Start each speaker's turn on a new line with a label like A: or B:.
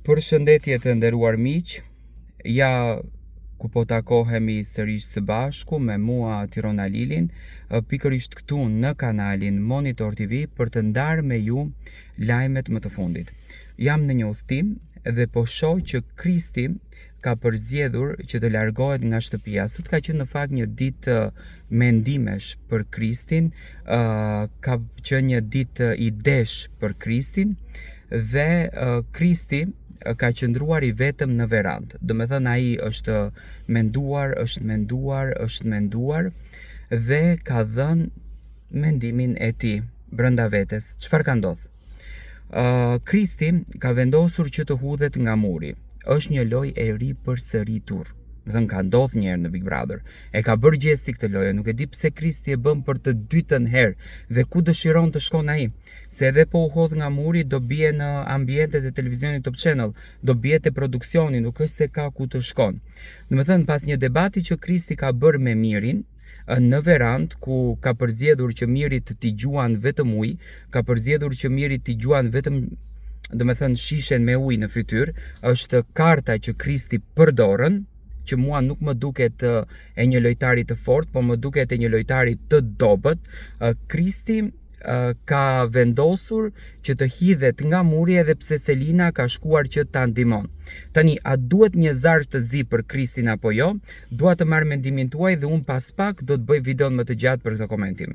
A: Përshëndetje të nderuar miq, ja ku po takohemi sërish së bashku me mua Tiron Alilin, pikërisht këtu në kanalin Monitor TV për të ndarë me ju lajmet më të fundit. Jam në një udhëtim dhe po shoh që Kristi ka përzgjedhur që të largohet nga shtëpia. Sot ka qenë në fakt një ditë mendimesh për Kristin, ka qenë një ditë idesh për Kristin dhe Kristi ka qëndruar i vetëm në verandë. Domethënë ai është menduar, është menduar, është menduar dhe ka dhënë mendimin e tij brenda vetes. Çfarë ka ndodhur? Kristi ka vendosur që të hudhet nga muri. Është një lojë e ripërsëritur. Domethënë ka ndodhur një herë në Big Brother. E ka bërë Gjesti këtë lojë, nuk e di pse Kristi e bën për të dytën herë dhe ku dëshiron të shkon ai. Se edhe po u hodh nga muri do bie në ambientet e televizionit Top Channel, do bie te produksioni, nuk është se ka ku të shkon. Domethënë pas një debati që Kristi ka bërë me Mirin, në verandë ku ka përzgjedhur që Mirit t'i gjuan vetëm ujë, ka përzgjedhur që Mirit t'i gjuan vetëm domethënë shishen me ujë në fytyrë, është karta që Kristi përdorën, që mua nuk më duket e një lojtari të fortë, po më duket e një lojtari të dobët. Kristi ka vendosur që të hidhet nga muri edhe pse Selina ka shkuar që ta ndihmon. Tani, a duhet një zar të zi për Kristin apo jo? Dua të marr mendimin tuaj dhe unë pas pak do të bëj videon më të gjatë për këtë komentim.